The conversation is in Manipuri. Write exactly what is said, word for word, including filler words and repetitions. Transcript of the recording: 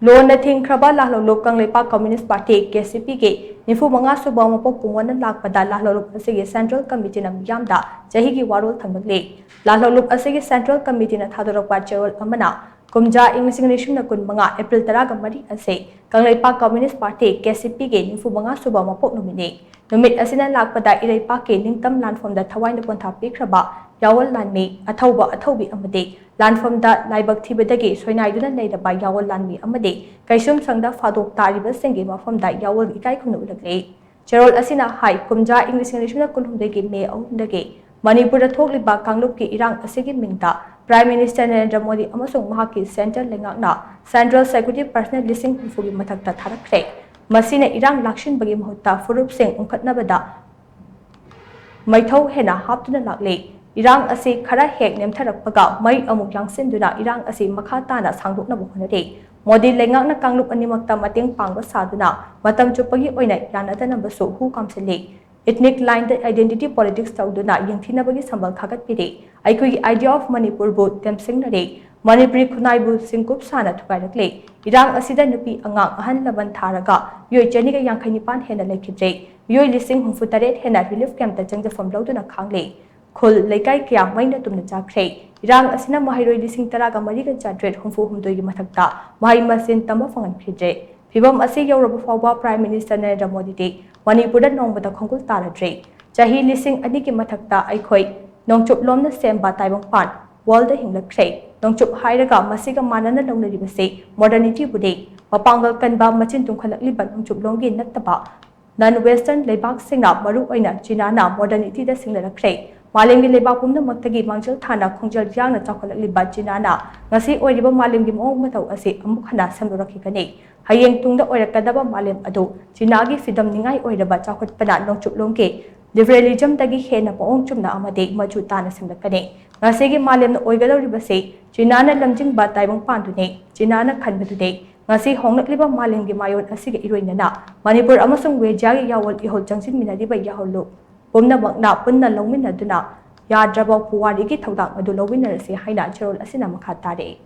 ꯂꯣꯟꯅ ꯊꯤꯡꯈ꯭ꯔꯕ ꯂꯥꯜꯍꯧꯂꯨꯞ ꯀꯪꯂꯩꯄꯥꯛ ꯀꯝꯌꯨꯅꯤꯁ꯭ꯠ ꯄꯥꯔꯇꯤ, ꯀꯦ ꯁꯤ ꯄꯤꯒꯤ ꯅꯤꯐꯨ ꯃꯉꯥ ꯁꯨꯕ ꯃꯄꯣꯛ ꯀꯨꯝꯑꯣꯟꯅ ꯂꯥꯛꯄꯗ ꯂꯥꯜꯍꯧꯂꯨꯞ ꯑꯁꯤꯒꯤ ꯁꯦꯟꯇ꯭ꯔꯦꯜ ꯀꯃꯤꯇꯤꯅ ꯃꯤꯌꯥꯝꯗ ꯆꯍꯤꯒꯤ ꯋꯥꯔꯣꯜ ꯊꯝꯂꯛꯂꯤ꯫ ꯂꯥꯜꯍꯧꯂꯨꯞ ꯑꯁꯤꯒꯤ ꯁꯦꯟꯇ꯭ꯔꯦꯜ ꯀꯃꯤꯇꯤꯅ ꯊꯥꯗꯣꯔꯛꯄ ꯆꯦꯔꯣꯜ ꯑꯃꯅ ꯀꯨꯝꯖꯥ ꯏꯪ ꯂꯤꯁꯤꯡ ꯑꯅꯤ ꯁꯨꯞꯅ ꯀꯨꯟ ꯃꯉꯥ ꯑꯦꯄ꯭ꯔꯤꯜ ꯇꯔꯥꯒ ꯃꯔꯤ ꯑꯁꯤ ꯀꯪꯂꯩꯄꯥꯛ ꯀꯝꯌꯨꯅꯤꯁ꯭ꯠ ꯄꯥꯔꯇꯤ, ꯀꯦ ꯁꯤ ꯄꯤꯒꯤ ꯅꯤꯐꯨ ꯃꯉꯥ ꯁꯨꯕ ꯃꯄꯣꯛ ꯅꯨꯃꯤꯠꯅꯤ꯫ ꯅꯨꯃꯤꯠ ꯑꯁꯤꯅ ꯂꯥꯛꯄꯗ ꯏꯔꯩꯄꯥꯛꯀꯤ ꯅꯤꯡꯇꯝ ꯂꯥꯟꯐꯝꯗ ꯊꯋꯥꯏꯅ ꯄꯣꯟꯊꯥ ꯄꯤꯈ꯭ꯔꯕ ꯌꯥꯑꯣꯜ ꯂꯥꯟꯃꯤ, ꯑꯊꯧꯕ ꯑꯊꯧꯕꯤ ꯑꯃꯗꯤ ꯂꯥꯟꯐꯝꯗ ꯂꯥꯏꯕꯛ ꯊꯤꯕꯗꯒꯤ ꯁꯣꯏꯅꯥꯏꯗꯨꯅ ꯂꯩꯔꯕ ꯌꯥꯑꯣꯜ ꯂꯥꯟꯃꯤ ꯑꯃꯗꯤ ꯀꯩꯁꯨꯝꯁꯪꯗ ꯐꯥꯗꯣꯛ ꯇꯥꯔꯤꯕꯁꯤꯡꯒꯤ ꯃꯐꯝꯗ ꯌꯥꯑꯣꯜ ꯏꯀꯥꯏ ꯈꯨꯝꯅ ꯎꯠꯂꯛꯂꯤ꯫ ꯆꯦꯔꯣꯜ ꯑꯁꯤꯅ ꯍꯥꯏ, ꯀꯨꯝꯖꯥ ꯏꯪ ꯂꯤꯁꯤꯡ ꯑꯅꯤ ꯁꯨꯞꯅ ꯀꯨꯟꯍꯨꯝꯗꯣꯏꯒꯤ ꯃꯦ ꯑꯍꯨꯝꯗꯒꯤ ꯃꯅꯤꯄꯨꯔꯗ ꯊꯣꯛꯂꯤꯕ ꯀꯥꯡꯂꯨꯞꯀꯤ ꯏꯔꯥꯡ ꯑꯁꯤꯒꯤ ꯃꯤꯡꯗ ꯄ꯭ꯔꯥꯏꯝ ꯃꯤꯅꯤꯁꯇꯔ ꯅꯔꯦꯟꯗ꯭ꯔ ꯃꯣꯗꯤ ꯑꯃꯁꯨꯡ ꯃꯍꯥꯛꯀꯤ ꯁꯦꯟꯇ꯭ꯔꯦꯜ ꯂꯩꯉꯥꯛꯅ ꯁꯦꯟꯇ꯭ꯔꯦꯜ ꯁꯦꯀ꯭ꯌꯨꯔꯤꯇꯤ ꯄꯔꯁꯅꯦꯜ ꯂꯤꯁꯤꯡ ꯍꯨꯝꯐꯨꯒꯤ ꯃꯊꯛꯇ ꯊꯥꯔꯛꯈ꯭ꯔꯦ꯫ ꯃꯁꯤꯅ ꯏꯔꯥꯡ ꯂꯥꯛꯁꯤꯟꯕꯒꯤ ꯃꯍꯨꯠꯇ ꯐꯨꯔꯨꯞꯁꯤꯡ ꯎꯪꯈꯠꯅꯕꯗ ꯃꯩꯊꯧ ꯍꯦꯟꯅ ꯍꯥꯞꯇꯨꯅ ꯂꯥꯛꯂꯤ꯫ ꯏꯔꯥꯡ ꯑꯁꯤ ꯈꯔ ꯍꯦꯛ ꯅꯦꯝꯊꯔꯛꯄꯒ ꯃꯩ ꯑꯃꯨꯛ ꯌꯥꯡꯁꯤꯟꯗꯨꯅ ꯏꯔꯥꯡ ꯑꯁꯤ ꯃꯈꯥ ꯇꯥꯅ ꯁꯥꯡꯗꯣꯛꯅꯕ ꯍꯣꯠꯅꯔꯤ꯫ ꯃꯣꯗꯤ ꯂꯩꯉꯥꯛꯅ ꯀꯥꯡꯂꯨꯞ ꯑꯅꯤꯃꯛꯇ ꯃꯇꯦꯡ ꯄꯥꯡꯕ ꯁꯥꯗꯨꯅ ꯃꯇꯝ ꯆꯨꯞꯄꯒꯤ ꯑꯣꯏꯅ ꯌꯥꯅꯗꯅꯕꯁꯨ ꯍꯨ ꯀꯥꯝꯁꯤꯜꯂꯤ꯫ Ethnic line ꯗ identity politics ꯇꯧꯗꯨꯅ ꯌꯦꯡꯊꯤꯅꯕꯒꯤ ꯁꯝꯕꯜ ꯈꯥꯒꯠꯄꯤꯔꯤ꯫ ꯑꯩꯈꯣꯏꯒꯤ Idea of ꯃꯅꯤꯄꯨꯔꯕꯨ ꯇꯦꯝꯁꯤꯡꯅꯔꯦ꯫ ꯃꯅꯤꯄꯨꯔꯤ ꯈꯨꯟꯅꯥꯏꯕꯨ ꯁꯤꯡꯀꯨꯞ ꯁꯥꯅ ꯊꯨꯒꯥꯏꯔꯛꯂꯦ꯫ ꯏꯔꯥꯡ ꯑꯁꯤꯗ ꯅꯨꯄꯤ ꯑꯉꯥꯡ ꯑꯍꯜ ꯂꯃꯟ ꯊꯥꯔꯒ ꯃꯤꯑꯣꯏ ꯆꯅꯤꯒ ꯌꯥꯡꯈꯩ ꯅꯤꯄꯥꯟ ꯍꯦꯟꯅ ꯂꯩꯈꯤꯗ꯭ꯔꯦ꯫ ꯃꯤꯑꯣꯏ ꯂꯤꯁꯤꯡ ꯍꯨꯝꯐꯨ ꯇꯔꯦꯠ ꯍꯦꯟꯅ ꯔꯤꯂꯤꯐ ꯀꯦꯝꯞꯇ ꯆꯪꯖꯐꯝ ꯂꯧꯗꯨꯅ ꯈꯥꯡꯂꯦ꯫ ꯈꯨꯜ ꯂꯩꯀꯥꯏ ꯀꯌꯥ ꯃꯩꯅ ꯇꯨꯝꯅ ꯆꯥꯛꯈ꯭ꯔꯦ꯫ ꯏꯔꯥꯡ ꯑꯁꯤꯅ ꯃꯍꯩꯔꯣꯏ ꯂꯤꯁꯤꯡ ꯇꯔꯥꯒ ꯃꯔꯤꯒ ꯆꯥꯇ꯭ꯔꯦꯠ ꯍꯨꯝꯐꯨ ꯍꯨꯝꯗꯣꯏꯒꯤ ꯃꯊꯛꯇ ꯃꯍꯩ ꯃꯁꯤꯡ ꯇꯝꯕ ꯐꯪꯍꯟꯈꯤꯗ꯭ꯔꯦ꯫ ꯐꯤꯚꯝ ꯑꯁꯤ ꯌꯧꯔꯕ ꯐꯥꯎꯕ ꯄ꯭ꯔꯥꯏꯝ ꯃꯤꯅꯤꯁꯇꯔ ꯅꯔꯦꯟꯗ꯭ꯔ ꯃꯣꯗꯤꯗꯤ ꯃꯅꯤꯄꯨꯔꯗ ꯅꯣꯡꯃꯇ ꯈꯣꯡꯒꯨꯜ ꯇꯥꯔꯗ꯭ꯔꯦ꯫ ꯆꯍꯤ ꯂꯤꯁꯤꯡ ꯑꯅꯤꯒꯤ ꯃꯊꯛꯇ ꯑꯩꯈꯣꯏ ꯅꯣꯡꯆꯨꯞꯂꯣꯝꯅ ꯁꯦꯝꯕ ꯇꯥꯏꯕꯪꯄꯥꯟ ꯋꯥꯔꯜꯗ ꯍꯤꯡꯂꯛꯈ꯭ꯔꯦ꯫ ꯅꯣꯡꯆꯨꯞ ꯍꯥꯏꯔꯒ ꯃꯁꯤꯒ ꯃꯥꯟꯅꯅ ꯂꯧꯅꯔꯤꯕꯁꯤ ꯃꯣꯗꯔꯅꯤꯇꯤꯕꯨꯅꯤ꯫ ꯃꯄꯥꯡꯒꯜ ꯀꯟꯕ ꯃꯆꯤꯟ ꯇꯨꯝꯈꯠꯂꯛꯂꯤꯕ ꯅꯣꯡꯆꯨꯞꯂꯣꯝꯒꯤ ꯅꯠꯇꯕ ꯅꯟ ꯋꯦꯁꯇꯔꯟ ꯂꯩꯕꯥꯛꯁꯤꯡꯅ, ꯃꯔꯨꯑꯣꯏꯅ ꯆꯤꯅꯥꯅ ꯃꯣꯗꯔꯅꯤꯇꯤꯗ ꯁꯤꯡꯅꯔꯛꯈ꯭ꯔꯦ꯫ ꯃꯥꯂꯦꯝꯒꯤ ꯂꯩꯕꯥꯛ ꯄꯨꯝꯅꯃꯛꯇꯒꯤ ꯃꯥꯡꯖꯤꯜ ꯊꯥꯅ ꯈꯣꯡꯖꯦꯜ ꯌꯥꯡꯅ ꯆꯥꯎꯈꯠꯂꯛꯂꯤꯕ ꯆꯤꯅꯥꯅ ꯉꯁꯤ ꯑꯣꯏꯔꯤꯕ ꯃꯥꯂꯦꯝꯒꯤ ꯃꯑꯣꯡ ꯃꯇꯧ ꯑꯁꯤ ꯑꯃꯨꯛ ꯍꯟꯅ ꯁꯦꯝꯗꯣꯔꯛꯈꯤꯒꯅꯤ꯫ ꯍꯌꯦꯡ ꯇꯨꯡꯗ ꯑꯣꯏꯔꯛꯀꯗꯕ ꯃꯥꯂꯦꯝ ꯑꯗꯨ ꯆꯤꯅꯥꯒꯤ ꯐꯤꯗꯝ ꯅꯤꯡꯉꯥꯏ ꯑꯣꯏꯔꯕ ꯆꯥꯎꯈꯠꯄꯅ ꯅꯣꯡꯆꯨꯞꯂꯣꯝꯒꯤ ꯂꯤꯕꯔꯦꯂꯤꯖꯝꯗꯒꯤ ꯍꯦꯟꯅ ꯃꯑꯣꯡ ꯆꯨꯝꯅ ꯑꯃꯗꯤ ꯃꯆꯨ ꯇꯥꯅ ꯁꯦꯝꯂꯛꯀꯅꯤ꯫ ꯉꯁꯤꯒꯤ ꯃꯥꯂꯦꯝꯅ ꯑꯣꯏꯒꯗꯧꯔꯤꯕꯁꯤ ꯆꯤꯅꯥꯅ ꯂꯝꯖꯤꯡꯕ ꯇꯥꯏꯕꯪꯄꯥꯟꯗꯨꯅꯤ, ꯆꯤꯅꯥꯅ ꯈꯟꯕꯗꯨꯅꯤ꯫ ꯉꯁꯤ ꯍꯣꯡꯂꯛꯂꯤꯕ ꯃꯥꯂꯦꯝꯒꯤ ꯃꯥꯌꯣꯟ ꯑꯁꯤꯒ ꯏꯔꯣꯏꯅꯅ ꯃꯅꯤꯄꯨꯔ ꯑꯃꯁꯨꯡ ꯋꯦꯖꯤꯌꯥꯒꯤ ꯌꯥꯑꯣꯜ ꯏꯍꯧ ꯆꯪꯁꯤꯟꯃꯤꯟꯅꯔꯤꯕ ꯌꯥꯍꯧꯂꯨꯞ ꯄꯨꯝꯅꯃꯛꯅ ꯄꯨꯟꯅ ꯂꯧꯃꯤꯟꯅꯗꯨꯅ ꯌꯥꯗ꯭ꯔꯕ ꯄꯨꯋꯥꯔꯤꯒꯤ ꯊꯧꯗꯥꯡ ꯑꯗꯨ ꯂꯧꯃꯤꯟꯅꯔꯁꯤ ꯍꯥꯏꯅ ꯆꯦꯔꯣꯜ ꯑꯁꯤꯅ ꯃꯈꯥ ꯇꯥꯔꯛꯏ꯫